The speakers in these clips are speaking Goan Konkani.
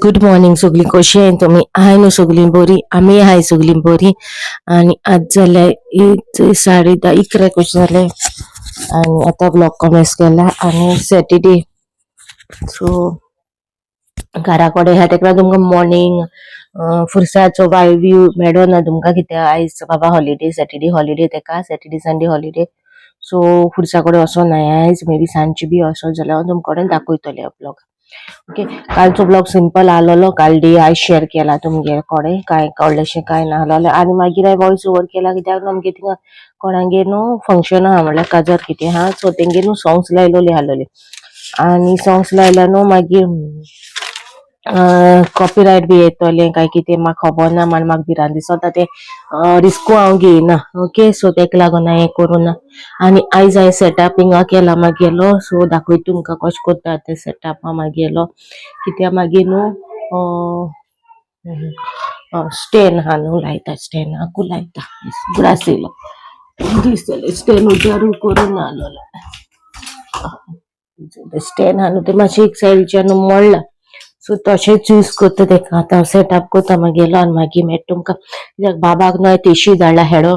गुड मॉर्निंग सगळीं, कशी आहे तुमी? हाय न्हू सगळीं बरी? आमी हाय सगळीं बरी. आनी आज जाल्यार एक 10:30 11 कशें जालें आनी आतां व्लॉग कॉमेस केला आनी सॅटर्डे, सो घरा कडेन आहा. तेका लागून तुमकां मॉर्निंग फुरसाचो वाय व्यू मेळना तुमकां, कित्याक आयज बाबा हॉलिडे, सॅटर्डे हॉलिडे, तेका सॅटर्डे संडे हॉलिडे. सो फुरसा कडेन वचोन हांवें आयज, मे बी सांजची बी वचत जाल्यार हांव तुमकां कडेन दाखयतलें व्लॉग. ओके, कालचो ब्लॉग सिंपल आलोलो. काल डे आयज शेअर केला तुमगे कडेन, कांय व्हडलेशें कांय नाहलोलें. आनी मागीर हांवें वॉयस ओवर केला, कित्याक आमगे थिंगा कोणागेर न्हू फंक्शन आहा, म्हणल्यार काजार कितें आहा. सो तेंगेर न्हू सॉंग्स लायलोली आसलोली आनी सॉंग्स लायल्या न्हू मागीर कॉपीरायट बी येतलें काय कितें म्हाका खबर ना. म्हण म्हाका भिरांत दिसता, तें रिस्कू हांव घेयना. ओके, सो तेका लागून हांवें करूं ना. आनी आयज हांवें सेटअप हिंगा केला मागेलो. सो दाखयता तुमकां कशें करता तें सेटअप हांव मागेलो, कित्याक मागीर न्हू स्टँड आहा न्हू, लायता स्टँडाकू लायता. ग्रास येयलो दिसतलें, स्टँड उजार करून आलोलो. स्टँड आहा न्हू, तें मातशें एक सायडीच्यान मोडला, सो तशेंच यूज करता तेका. आतां सेटअप करता मागेलो आनी मागीर मेळटा तुमकां, कित्याक बाबाक न्हय तेशी धाडला हेडो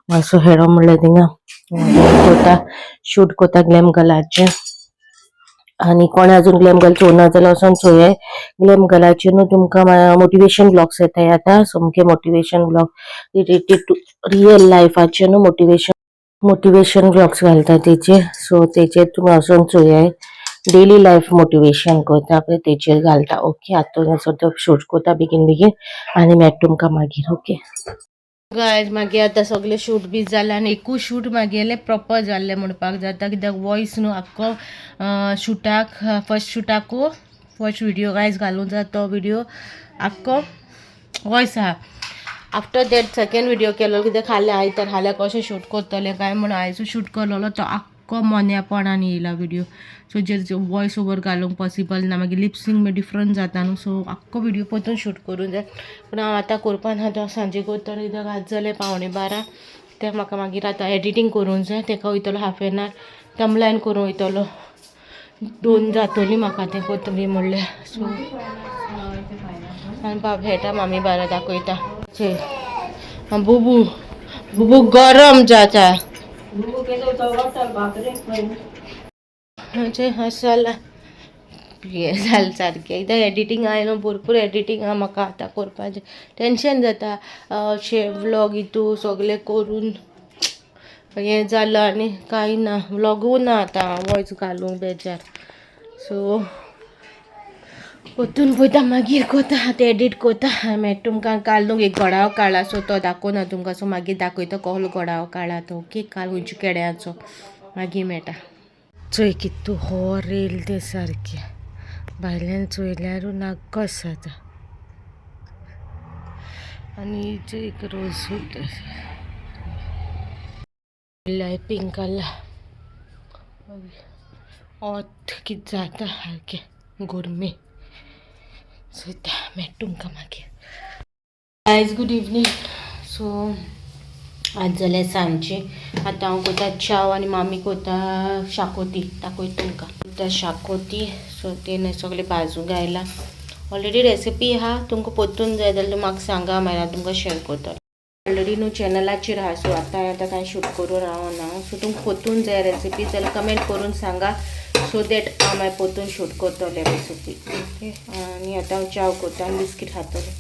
मातसो. हेडो म्हणल्यार थिंगा करता, शूट करता ग्लॅम गर्लाचें. आनी कोणें अजून ग्लॅम गर्ल चोवना जाल्यार वचोन चोयाय. ग्लॅम गर्लाचेर न्हू तुमकां मोटिवेशन ब्लॉग्स येताय आतां, सामके motivation blog related to real लायफाचे न्हू, मोटिवेशन ब्लॉग्स घालता तेचेर. सो तेचेर तुमी वचोन चोयाय. डेली लायफ मोटिवेशन करता पळय, तेचेर घालता. ओके, आतां सद्या शूट करता बेगीन बेगीन आनी मेळटा तुमकां मागीर. ओके गायज, मागीर आतां सगळें शूट बी जालें आनी एकूय शूट मागेलें प्रॉपर जाल्लें म्हणपाक जाता, कित्याक वॉयस न्हू आख्खो शुटाक, फर्स्ट शुटाकू, फर्स्ट विडियो गायज घालूंक जाय, तो विडियो आख्खो वॉयस आहा. आफ्टर that second video केलो, कित्याक हाल्यां आयतार, हाल्यां कशें शूट करतलें काय म्हण आयजूच शूट केलोलो. तो आख्खो मोन्यापणान येयला विडियो, सो जेर वॉयस ओवर घालूंक पॉसिबल ना. मागीर लिपसिंग बी डिफरंट जाता न्हू. सो आख्खो विडियो परतून शूट करूंक जाय, पूण हांव आतां करपा ना, तो सांजे करतलें, कित्याक आज जालें 11:45. तें म्हाका मागीर आतां एडिटींग करूंक जाय. तेका वयतलो हाफ एन आवर, तमलायन करूंक वयतलो, 2 जातली म्हाका तें करतली म्हणल्यार. सो आनी बाब हेटा मामी बारा दाखयता. चोय बुबू, बुबू गरम जाता. चोय हें जालें सारकें. एकदां एडिटींग आहा न्हू, भरपूर एडिटींग आहा म्हाका आतां करपाचें, टेंशन जाता. अशें व्लॉग हितू सगलें करून हें जालां आनी कांय ना, व्लॉगूय ना आतां वॉयस घालूंक बेजार. सो परतून पळयता, मागीर करता, आतां एडीट करता, मागीर तुमकां. काल न्हू एक गोडाव काडला, सो तो दाखोवना तुमकां. सो मागीर दाखयता कसलो गोडाव काडला तो. ओके, काल खंयच्या केड्याचो. मागीर मेळटा. चोय कितू होर येयलें तें सारकें, भायल्यान चोयल्यार नाकस जाता. आनी एक रोज पिंक कलर, वोत कितें जाता सारकें, गरमी. चोयता, मेळटा तुमकां मागीर. Guys, good evening. सो आज जालें सांजचें. आतां हांव करता च्याव आनी मामी करता शाकोती. दाखयता तुमकां करता शाकोती. सो तें सगळें भाजूंक घायलां ऑलरेडी. रेसिपी आहा, तुमकां परतून जाय जाल्यार म्हाका सांगा, मागीर हांव तुमकां शेअर करतलें. ऑलरेडी न्हू चॅनलाचेर आहा, सो आतां आतां कांय शूट करून रावना. सो तुमकां परतून जाय रेसिपी जाल्यार कमेंट करून सांगा, सो that हांव मागीर परतून शूट करतलें रेसिपी. ओके, आनी आतां हांव च्याव करता आनी बिस्कीट खातलें.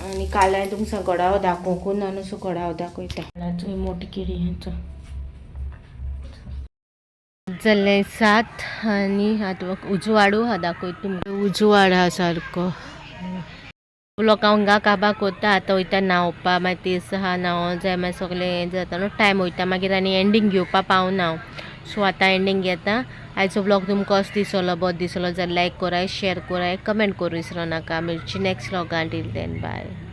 आनी काल हांवें तुमकां गोडाव दाखोवंकू ना न्हू, सो गोडाव दाखयता. चोय मोटी केळी हेंचो. जालें 7 आनी आतां उजवाडू हा, दाखयता तुमकां. उजवाड आहा सारको. लोकां हांगा काबार करता. आतां वयता न्हांवपा, मागीर तेस आहा, न्हांवोंक जाय, मागीर सगळें हें जाता न्हू, टायम वयता मागीर आनी एंडींग घेवपा पावना हांव. सो आतां एंडींग घेता. आयचो व्लॉग तुमकां कसो दिसलो? बरो दिसलो जाल्यार लायक कराय, शेअर कराय, कमेंट करूं विसरो नाका. मेळची नेक्स्ट व्लॉगान. Till then, bye.